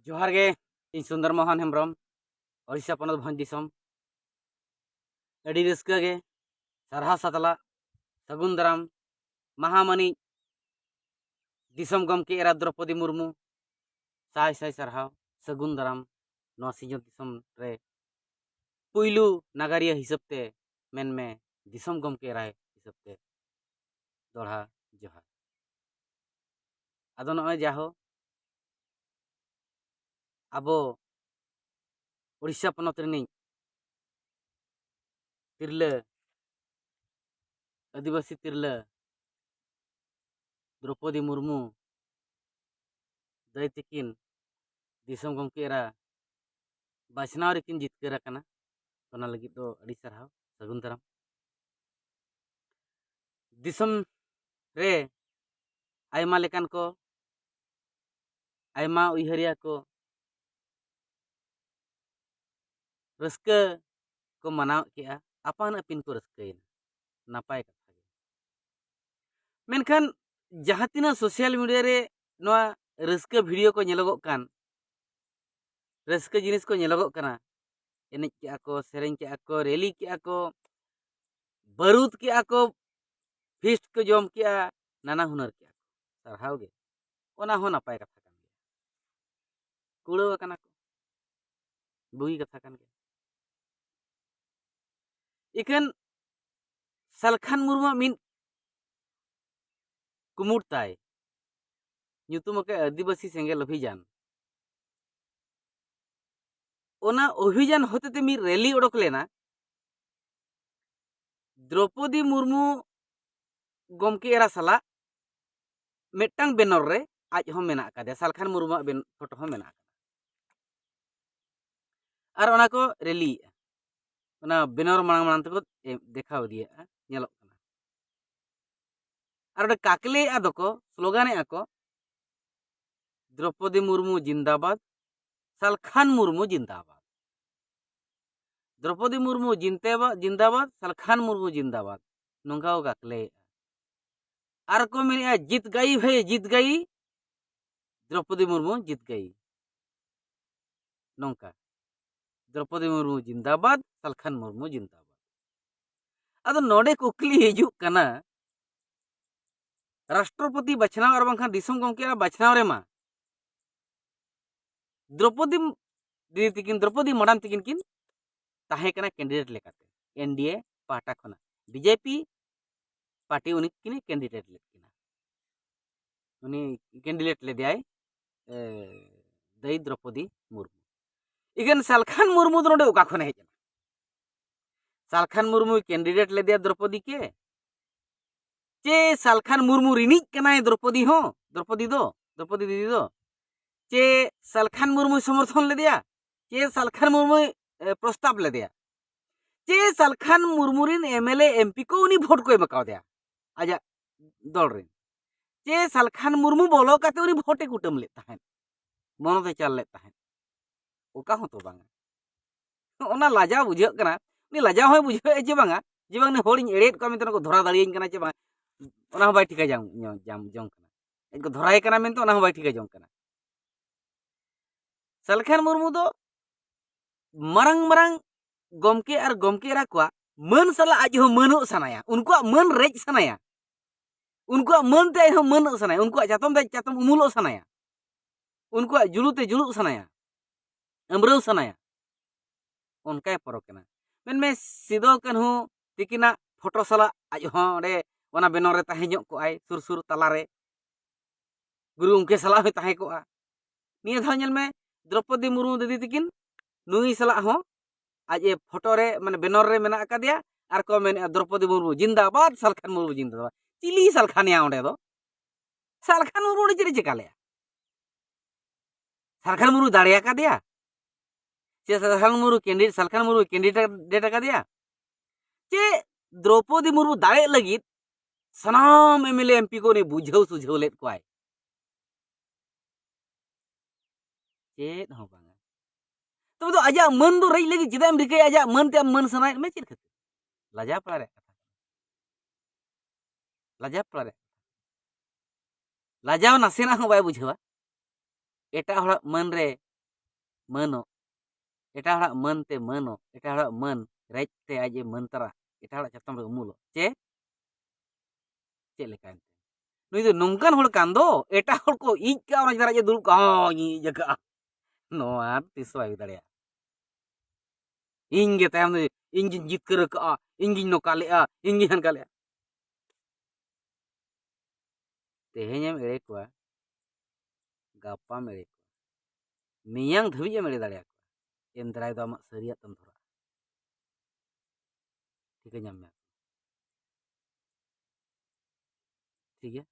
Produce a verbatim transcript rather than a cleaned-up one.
ᱡᱚᱦᱟᱨ ᱜᱮ, ᱤᱧ ᱥᱩᱱᱫᱚᱨ ᱢᱳᱦᱚᱱ ᱦᱮᱢᱵᱨᱚᱢ, ᱳᱰᱤᱥᱟ ᱯᱚᱱᱚᱛ ᱵᱷᱚᱸᱡᱽ ᱫᱤᱥᱚᱢ᱾ ᱟᱹᱰᱤ ᱨᱟᱹᱥᱠᱟᱹ ᱜᱮ, ᱥᱟᱨᱦᱟᱣ ᱥᱟᱛᱞᱟᱜ, ᱥᱟᱹᱜᱩᱱ ᱫᱟᱨᱟᱢ, ᱢᱟᱦᱟ ᱢᱟᱹᱱᱤᱡ ᱫᱤᱥᱚᱢ ᱜᱚᱢᱠᱮ ᱮᱨᱟ ᱫᱨᱚᱯᱚᱫᱤ ᱢᱩᱨᱢᱩ, ᱥᱟᱭ ᱥᱟᱭ ᱥᱟᱨᱦᱟᱣ, ᱥᱟᱹᱜᱩᱱ ᱫᱟᱨᱟᱢ᱾ ᱱᱚᱣᱟ ᱥᱤᱧᱚᱛ ᱫᱤᱥᱚᱢ ᱨᱮ ᱯᱩᱭᱞᱩ ᱱᱟᱜᱟᱨᱤᱭᱟᱹ ᱦᱤᱥᱟᱹᱵ ᱛᱮ ᱢᱮᱱᱢᱮ, ᱫᱤᱥᱚᱢ ᱜᱚᱢᱠᱮ ᱮᱨᱟ ᱦᱤᱥᱟᱹᱵ ᱛᱮ ᱫᱚᱲᱦᱟ ᱡᱚᱦᱟᱨ᱾ ᱟᱫᱚ ᱱᱚᱜᱼᱚᱭ ᱡᱟᱦᱳ ᱟᱵᱚ ᱳᱰᱤᱥᱟ ᱯᱚᱱᱚᱛ ᱨᱤᱱᱤᱡ ᱛᱤᱨᱞᱟᱹ, ᱟᱹᱫᱤᱵᱟᱹᱥᱤ ᱛᱤᱨᱞᱟᱹ ᱫᱨᱚᱯᱚᱫᱤ ᱢᱩᱨᱢᱩ ᱫᱟᱹᱭ ᱛᱤᱠᱤᱱ ᱫᱤᱥᱚᱢ ᱜᱚᱢᱠᱮ ᱮᱨᱟ ᱵᱟᱪᱷᱱᱟᱣ ᱨᱮᱠᱤᱱ ᱡᱤᱛᱠᱟᱹᱨ ᱟᱠᱟᱱᱟ᱾ ᱚᱱᱟ ᱞᱟᱹᱜᱤᱫ ᱫᱚ ᱟᱹᱰᱤ ᱥᱟᱨᱦᱟᱣ, ᱥᱟᱹᱜᱩᱱ ᱫᱟᱨᱟᱢ᱾ ᱫᱤᱥᱚᱢ ᱨᱮ ᱟᱭᱢᱟ ᱞᱮᱠᱟᱱ ᱠᱚ, ᱟᱭᱢᱟ ᱩᱭᱦᱟᱹᱨᱤᱭᱟᱹ ᱠᱚ ᱨᱟᱹᱥᱠᱟᱹ ᱠᱚ ᱢᱟᱱᱟᱣ ᱠᱮᱜᱼᱟ, ᱟᱯᱟᱱ ᱟᱹᱯᱤᱱ ᱠᱚ ᱨᱟᱹᱥᱠᱟᱹᱭᱮᱱᱟ, ᱱᱟᱯᱟᱭ ᱠᱟᱛᱷᱟ ᱜᱮ᱾ ᱢᱮᱱᱠᱷᱟᱱ ᱡᱟᱦᱟᱸ ᱛᱤᱱᱟᱹᱜ ᱥᱳᱥᱟᱞ ᱢᱤᱰᱤᱭᱟ ᱨᱮ ᱱᱚᱣᱟ ᱨᱟᱹᱥᱠᱟᱹ ᱵᱷᱤᱰᱤᱭᱳ ᱠᱚ ᱧᱮᱞᱚᱜᱚᱜ ᱠᱟᱱ, ᱨᱟᱹᱥᱠᱟᱹ ᱡᱤᱱᱤᱥ ᱠᱚ ᱧᱮᱞᱚᱜᱚᱜ ᱠᱟᱱᱟ, ᱮᱱᱮᱡ ᱠᱮᱜᱼᱟ ᱠᱚ, ᱥᱮᱨᱮᱧ ᱠᱮᱜᱼᱟ ᱠᱚ, ᱨᱮᱞᱤ ᱠᱮᱜᱼᱟ ᱠᱚ, ᱵᱟᱹᱨᱩᱫ ᱠᱮᱜᱼᱟ ᱠᱚ, ᱯᱷᱤᱥᱴ ᱠᱚ ᱡᱚᱢ ᱠᱮᱜᱼᱟ, ᱱᱟᱱᱟ ᱦᱩᱱᱟᱹᱨ ᱠᱮᱜᱼᱟ ᱠᱚ, ᱥᱟᱨᱦᱟᱣ ᱜᱮ, ᱚᱱᱟ ᱦᱚᱸ ᱱᱟᱯᱟᱭ ᱠᱟᱛᱷᱟ ᱠᱟᱱ ᱜᱮᱭᱟ, ᱠᱩᱲᱟᱹᱣ ᱟᱠᱟᱱᱟ ᱠᱚ, ᱵᱩᱜᱤ ᱠᱟᱛᱷᱟ ᱠᱟᱱ ᱜᱮᱭᱟ᱾ ᱤᱠᱷᱟᱹᱱ ᱥᱟᱞᱠᱷᱟᱱ ᱢᱩᱨᱢᱩᱣᱟᱜ ᱢᱤᱫ ᱠᱩᱢᱩᱴ ᱛᱟᱭ, ᱧᱩᱛᱩᱢ ᱟᱠᱟᱫ ᱟᱹᱫᱤᱵᱟᱹᱥᱤ ᱥᱮᱸᱜᱮᱞ ᱚᱵᱷᱤᱡᱟᱱ᱾ ᱚᱱᱟ ᱚᱵᱷᱤᱡᱟᱱ ᱦᱚᱛᱮᱛᱮ ᱢᱤᱫ ᱨᱮᱞᱤ ᱚᱰᱚᱠ ᱞᱮᱱᱟ ᱫᱨᱚᱯᱚᱫᱤ ᱢᱩᱨᱢᱩ ᱜᱚᱢᱠᱮ ᱮᱨᱟ ᱥᱟᱞᱟᱜ ᱢᱤᱫᱴᱟᱝ ᱵᱮᱱᱚᱨ ᱨᱮ ᱟᱡ ᱦᱚᱸ ᱢᱮᱱᱟᱜ ᱟᱠᱟᱫᱮᱭᱟ, ᱥᱟᱞᱠᱷᱟᱱ ᱢᱩᱨᱢᱩᱣᱟᱜ ᱵᱮᱱ-, ᱯᱷᱳᱴᱳ ᱦᱚᱸ ᱢᱮᱱᱟᱜ ᱟᱠᱟᱫᱟ᱾ ᱟᱨ ᱚᱱᱟ ᱠᱚ ᱨᱮᱞᱤᱭᱮᱜᱼᱟ, ᱚᱱᱟ ᱵᱮᱱᱚᱨ ᱢᱟᱲᱟᱝ ᱢᱟᱲᱟᱝ ᱛᱮᱠᱚ ᱮ-, ᱫᱮᱠᱷᱟᱣ ᱤᱫᱤᱭᱮᱜᱼᱟ, ᱧᱮᱞᱚᱜ ᱠᱟᱱᱟ᱾ ᱟᱨ ᱚᱸᱰᱮ ᱠᱟᱠᱞᱮᱭᱮᱜᱼᱟ ᱫᱚᱠᱚ, ᱥᱞᱳᱜᱟᱱᱮᱜᱼᱟ ᱠᱚ, "ᱫᱨᱚᱯᱚᱫᱤ ᱢᱩᱨᱢᱩ ᱡᱤᱱᱫᱟᱵᱟᱫ, ᱥᱟᱞᱠᱷᱟᱱ ᱢᱩᱨᱢᱩ ᱡᱤᱱᱫᱟᱵᱟᱫ, ᱫᱨᱚᱯᱚᱫᱤ ᱢᱩᱨᱢᱩ ᱡᱤᱱᱛᱮᱵᱟ-, ᱡᱤᱱᱫᱟᱵᱟᱫ, ᱥᱟᱞᱠᱷᱟᱱ ᱢᱩᱨᱢᱩ ᱡᱤᱱᱫᱟᱵᱟᱫ", ᱱᱚᱝᱠᱟ ᱠᱚ ᱠᱟᱠᱞᱮᱭᱮᱜᱼᱟ᱾ ᱟᱨ ᱠᱚ ᱢᱮᱱᱮᱜᱼᱟ, "ᱡᱤᱛ ᱜᱟᱭᱤ ᱵᱷᱟᱭ, ᱡᱤᱛ ᱜᱟᱭᱤ, ᱫᱨᱚᱯᱚᱫᱤ ᱢᱩᱨᱢᱩ ᱡᱤᱛ ᱜᱟᱭᱤ", ᱱᱚᱝᱠᱟ, ᱫᱨᱚᱯᱚᱫᱤ ᱢᱩᱨᱢᱩ ᱡᱤᱱᱫᱟᱵᱟᱫ, ᱥᱟᱞᱠᱷᱟᱱ ᱢᱩᱨᱢᱩ ᱡᱤᱱᱫᱟᱵᱟᱫ᱾ ᱟᱫᱚ ᱱᱚᱰᱮ ᱠᱩᱠᱞᱤ ᱦᱤᱡᱩᱜ ᱠᱟᱱᱟ, ᱨᱟᱥᱴᱨᱚᱯᱚᱛᱤ ᱵᱟᱪᱷᱱᱟᱣ ᱟᱨ ᱵᱟᱝᱠᱷᱟᱱ ᱫᱤᱥᱚᱢ ᱜᱚᱢᱠᱮᱭᱟᱜ ᱵᱟᱪᱷᱱᱟᱣ ᱨᱮᱢᱟ ᱫᱨᱚᱯᱚᱫᱤ ᱫᱤᱫᱤ ᱛᱤᱠᱤᱱ, ᱫᱨᱚᱯᱚᱫᱤ ᱢᱟᱰᱟᱢ ᱛᱤᱠᱤᱱ ᱠᱤᱱ ᱛᱟᱦᱮᱸ ᱠᱟᱱᱟ ᱠᱮᱱᱰᱤᱰᱮᱴ ᱞᱮᱠᱟᱛᱮ ᱮᱱᱰᱤᱮ ᱯᱟᱦᱴᱟ ᱠᱷᱚᱱᱟᱜ᱾ ᱵᱤᱡᱮᱯᱤ ᱯᱟᱨᱴᱤ ᱩᱱᱤ ᱠᱤᱱ ᱠᱮᱱᱰᱤᱰᱮᱴ ᱞᱮᱫ ᱠᱤᱱᱟ, ᱩᱱᱤ ᱠᱮᱱᱰᱤᱰᱮᱴ ᱞᱮᱫᱮᱭᱟᱭ, ᱮ, ᱫᱟᱹᱭ ᱫᱨᱚᱯᱚᱫᱤ ᱢᱩᱨᱢᱩ᱾ ᱤᱠᱷᱟᱹᱱ ᱥᱟᱞᱠᱷᱟᱱ ᱢᱩᱨᱢᱩ ᱫᱚ ᱱᱚᱰᱮ ᱚᱠᱟ ᱠᱷᱚᱱᱮ ᱦᱮᱡ ᱮᱱᱟ? ᱥᱟᱞᱠᱷᱟᱱ ᱢᱩᱨᱢᱩᱭ ᱠᱮᱱᱰᱤᱰᱮᱴ ᱞᱮᱫᱮᱭᱟ ᱫᱨᱚᱯᱚᱫᱤ ᱠᱮ? ᱪᱮ ᱥᱟᱞᱠᱷᱟᱱ ᱢᱩᱨᱢᱩ ᱨᱤᱱᱤᱡ ᱠᱟᱱᱟᱭ ᱫᱨᱚᱯᱚᱫᱤ ᱦᱚᱸ, ᱫᱨᱚᱯᱚᱫᱤ ᱫᱚ, ᱫᱨᱚᱯᱚᱫᱤ ᱫᱤᱫᱤ ᱫᱚ? ᱪᱮ ᱥᱟᱞᱠᱷᱟᱱ ᱢᱩᱨᱢᱩᱭ ᱥᱚᱢᱚᱨᱛᱷᱚᱱ ᱞᱮᱫᱮᱭᱟ? ᱪᱮ ᱥᱟᱞᱠᱷᱟᱱ ᱢᱩᱨᱢᱩᱭ, ᱮ, ᱯᱨᱚᱥᱛᱟᱵ ᱞᱮᱫᱮᱭᱟ? ᱪᱮ ᱥᱟᱞᱠᱷᱟᱱ ᱢᱩᱨᱢᱩ ᱨᱤᱱ ᱮᱢᱮᱞᱮ ᱮᱢᱯᱤ ᱠᱚ ᱩᱱᱤ ᱵᱷᱳᱴ ᱠᱚ ᱮᱢ ᱠᱟᱣᱫᱮᱭᱟ ᱟᱡᱟᱜ ᱫᱚᱞ ᱨᱤᱱ? ᱪᱮ ᱥᱟᱞᱠᱷᱟᱱ ᱢᱩᱨᱢᱩ ᱵᱚᱞᱚ ᱠᱟᱛᱮ ᱩᱱᱤ ᱵᱷᱳᱴ ᱮ ᱠᱩᱴᱟᱹᱢ ᱞᱮᱫ ᱛᱟᱦᱮᱸᱫ, ᱢᱚᱱᱚᱛ ᱮ ᱪᱟᱞ ᱞᱮᱫ ᱛᱟᱦᱮᱸᱫ? ᱚᱠᱟ ᱦᱚᱸᱛᱚ ᱵᱟᱝᱟ᱾ ᱚᱱᱟ ᱞᱟᱡᱟᱣ ᱵᱩᱡᱷᱟᱹᱜ ᱠᱟᱱᱟ, ᱩᱱᱤ ᱞᱟᱡᱟᱣ ᱦᱚᱸᱭ ᱵᱩᱡᱷᱟᱹᱣᱮᱫᱼᱟ ᱡᱮ ᱵᱟᱝᱟ, ᱡᱮ ᱵᱟᱝ ᱩᱱᱤ ᱦᱚᱲᱤᱧ ᱮᱲᱮᱭᱮᱫ ᱠᱚᱣᱟ ᱢᱮᱱᱛᱮ ᱚᱱᱟ ᱠᱚ ᱫᱷᱚᱨᱟ ᱫᱟᱲᱮᱭᱟᱹᱧ ᱠᱟᱱᱟ ᱪᱮ ᱵᱟᱝ, ᱚᱱᱟ ᱦᱚᱸ ᱵᱟᱭ ᱴᱷᱤᱠᱟ ᱡᱟᱝ-, ᱡᱟᱝ-, ᱡᱚᱝ ᱠᱟᱱᱟ᱾ ᱟᱡ ᱠᱚ ᱫᱷᱚᱨᱟᱭᱮ ᱠᱟᱱᱟ ᱢᱮᱱᱛᱮ ᱚᱱᱟ ᱦᱚᱸ ᱵᱟᱭ ᱴᱷᱤᱠᱟ ᱡᱚᱝ ᱠᱟᱱᱟ᱾ ᱥᱟᱞᱠᱷᱟᱱ ᱢᱩᱨᱢᱩ ᱫᱚ ᱢᱟᱨᱟᱝ ᱢᱟᱨᱟᱝ ᱜᱚᱢᱠᱮ ᱟᱨ ᱜᱚᱢᱠᱮ ᱮᱨᱟ ᱠᱚᱣᱟᱜ ᱢᱟᱹᱱ ᱥᱟᱞᱟᱜ ᱟᱡ ᱦᱚᱸ ᱢᱟᱹᱱᱚᱜ ᱥᱟᱱᱟᱭᱟ, ᱩᱱᱠᱩᱣᱟᱜ ᱢᱟᱹᱱ ᱨᱮᱡ ᱥᱟᱱᱟᱭᱟ, ᱩᱱᱠᱩᱣᱟᱜ ᱢᱟᱹᱱ ᱛᱮ ᱟᱡ ᱦᱚᱸ ᱢᱟᱹᱱᱚᱜ ᱥᱟᱱᱟᱭᱟ, ᱩᱱᱠᱩᱣᱟᱜ ᱪᱟᱛᱚᱢ ᱛᱮ ᱟᱡ ᱪᱟᱛᱚᱢ ᱩᱢᱩᱞᱚᱜ ᱥᱟᱱᱟᱭᱟ, ᱩᱱᱠᱩᱣᱟᱜ ᱡᱩᱞᱩᱜ ᱛᱮ ᱡᱩᱞᱩᱜ ᱥᱟᱱᱟᱭᱟ, ᱟᱹᱢᱨᱟᱹᱣ ᱥᱟᱱᱟᱭᱟ, ᱚᱱᱠᱟᱭ ᱯᱚᱨᱚᱠ ᱮᱱᱟ᱾ ᱢᱮᱱᱢᱮ ᱥᱤᱫᱚ ᱠᱟᱹᱱᱦᱩ ᱛᱤᱠᱤᱱᱟᱜ ᱯᱷᱳᱴᱳ ᱥᱟᱞᱟᱜ ᱟᱡ ᱦᱚᱸ ᱚᱸᱰᱮ ᱚᱱᱟ ᱵᱮᱱᱚᱨ ᱨᱮ ᱛᱟᱦᱮᱸ ᱧᱚᱜ ᱠᱚᱜᱼᱟᱭ, ᱥᱩᱨ ᱥᱩᱨ ᱛᱟᱞᱟᱨᱮ᱾ ᱜᱩᱨᱩ ᱜᱚᱢᱠᱮ ᱥᱟᱞᱟᱜ ᱦᱚᱸᱭ ᱛᱟᱦᱮᱸ ᱠᱚᱜᱼᱟ᱾ ᱱᱤᱭᱟᱹ ᱫᱷᱟᱣ ᱧᱮᱞ ᱢᱮ, ᱫᱨᱚᱯᱚᱫᱤ ᱢᱩᱨᱢᱩ ᱫᱤᱫᱤ ᱛᱤᱠᱤᱱ ᱱᱩᱭ ᱥᱟᱞᱟᱜ ᱦᱚᱸ ᱟᱡ ᱮ ᱯᱷᱳᱴᱳ ᱨᱮ, ᱢᱟᱱᱮ ᱵᱮᱱᱚᱨ ᱨᱮ ᱢᱮᱱᱟᱜ ᱟᱠᱟᱫᱮᱭᱟ, ᱟᱨ ᱠᱚ ᱢᱮᱱᱮᱫᱼᱟ ᱫᱨᱚᱯᱚᱫᱤ ᱢᱩᱨᱢᱩ ᱡᱤᱱᱫᱟᱵᱟᱫ, ᱥᱟᱞᱠᱷᱟᱱ ᱢᱩᱨᱢᱩ ᱡᱤᱱᱫᱟᱵᱟᱫ᱾ ᱪᱤᱞᱤ ᱥᱟᱞᱠᱷᱟᱱᱮᱭᱟ ᱚᱸᱰᱮ ᱫᱚ? ᱥᱟᱞᱠᱷᱟᱱ ᱢᱩᱨᱢᱩ ᱚᱸᱰᱮ ᱪᱮᱫ ᱮ ᱪᱮᱠᱟ ᱞᱮᱜᱼᱟ? ᱥᱟᱞᱠᱷᱟᱱ ᱢᱩᱨᱢᱩ ᱫᱟᱲᱮ ᱟᱠᱟᱫᱮᱭᱟ? ᱪᱮ ᱥᱟᱞᱠᱷᱟᱱ ᱢᱩᱨᱢᱩ ᱠᱮᱱᱰᱤᱰᱮᱴ, ᱥᱟᱞᱠᱷᱟᱱ ᱢᱩᱨᱢᱩ ᱠᱮᱱᱰᱤᱰᱮᱴ ᱟᱠᱟᱫᱮᱭᱟ? ᱪᱮ ᱫᱨᱚᱯᱚᱫᱤ ᱢᱩᱨᱢᱩ ᱫᱟᱲᱮᱜ ᱞᱟᱹᱜᱤᱫ ᱥᱟᱱᱟᱢ ᱮᱢᱮᱞᱮ ᱮᱢᱯᱤ ᱠᱚ ᱩᱱᱤ ᱵᱩᱡᱷᱟᱹᱣ ᱥᱩᱡᱷᱟᱹᱣ ᱞᱮᱫ ᱠᱚᱣᱟᱭ? ᱪᱮᱫ ᱦᱚᱸ ᱵᱟᱝᱟ᱾ ᱛᱚᱵᱮ ᱫᱚ ᱟᱡᱟᱜ ᱢᱟᱹᱱ ᱫᱚ ᱨᱮᱡ ᱞᱟᱹᱜᱤᱫ ᱪᱮᱫᱟᱜ ᱮᱢ ᱨᱤᱠᱟᱹᱭᱟ? ᱟᱡᱟᱜ ᱢᱟᱹᱱ ᱛᱮ ᱟᱢ ᱢᱟᱹᱱ ᱥᱟᱱᱟᱭᱮᱫ ᱢᱮ ᱪᱮᱫ ᱠᱷᱟᱹᱛᱤᱨ? ᱞᱟᱡᱟᱣ ᱯᱟᱲᱟ ᱨᱮᱭᱟᱜ ᱠᱟᱛᱷᱟ ᱠᱟᱱᱟ᱾ ᱞᱟᱡᱟᱣ ᱯᱟᱲᱟ ᱨᱮᱭᱟᱜ ᱠᱟᱛᱷᱟ᱾ ᱞᱟᱡᱟᱣ ᱱᱟᱥᱮᱱᱟᱜ ᱦᱚᱸ ᱵᱟᱭ ᱵᱩᱡᱷᱟᱹᱣᱟ᱾ ᱮᱴᱟᱜ ᱦᱚᱲᱟᱜ ᱢᱟᱹᱱ ᱨᱮ ᱢᱟᱹᱱᱚᱜ, ᱮᱴᱟᱜ ᱦᱚᱲᱟᱜ ᱢᱟᱹᱱ ᱛᱮ ᱢᱟᱹᱱᱚᱜ, ᱮᱴᱟᱜ ᱦᱚᱲᱟᱜ ᱢᱟᱹᱱ ᱨᱮᱡ ᱛᱮ ᱟᱡ ᱮ ᱢᱟᱹᱱ ᱛᱟᱨᱟ, ᱮᱴᱟᱜ ᱦᱚᱲᱟᱜ ᱪᱟᱛᱚᱢ ᱨᱮ ᱩᱢᱩᱞᱚᱜ᱾ ᱪᱮ ᱪᱮᱫ ᱞᱮᱠᱟ ᱮᱱᱛᱮ? ᱱᱩᱭ ᱫᱚ ᱱᱚᱝᱠᱟᱱ ᱦᱚᱲ ᱠᱟᱱ ᱫᱚ, ᱮᱴᱟᱜ ᱦᱚᱲ ᱠᱚ ᱤᱡ ᱠᱟᱜᱼᱟ, ᱚᱱᱟ ᱪᱮᱛᱟᱱ ᱨᱮ ᱟᱡ ᱮ ᱫᱩᱲᱩᱵ ᱠᱟᱜᱼᱟ, ᱦᱚᱸ, ᱤᱧ ᱤᱡ ᱟᱠᱟᱜᱼᱟ᱾ ᱱᱚᱣᱟ ᱛᱤᱥ ᱦᱚᱸ ᱵᱟᱭ ᱦᱩᱭ ᱫᱟᱲᱮᱭᱟᱜᱼᱟ᱾ ᱤᱧ ᱜᱮ ᱛᱟᱭᱚᱢ ᱫᱚ, ᱤᱧ ᱜᱤᱧ ᱡᱤᱛᱠᱟᱹᱨ ᱟᱠᱟᱜᱼᱟ, ᱤᱧ ᱜᱤᱧ ᱱᱚᱝᱠᱟ ᱞᱮᱜᱼᱟ, ᱤᱧ ᱜᱤᱧ ᱦᱟᱱᱠᱟ ᱞᱮᱜᱼᱟ᱾ ᱛᱮᱦᱮᱧ ᱮᱢ ᱮᱲᱮ ᱠᱚᱣᱟ, ᱜᱟᱯᱟᱢ ᱮᱲᱮ ᱠᱚᱣᱟ, ᱢᱮᱭᱟᱝ ᱫᱷᱟᱹᱵᱤᱡ ᱮᱢ ᱮᱲᱮ ᱫᱟᱲᱮᱭᱟᱠᱚᱣᱟ᱾ ᱮᱱ ᱫᱟᱨᱟᱭ ᱫᱚ ᱟᱢᱟᱜ ᱥᱟᱹᱨᱤᱭᱟᱜ ᱛᱮᱢ ᱫᱷᱚᱨᱟᱜᱼᱟ᱾ ᱴᱷᱤᱠᱟᱹ ᱧᱟᱢ ᱢᱮ᱾ ᱴᱷᱤᱠ ᱜᱮᱭᱟ?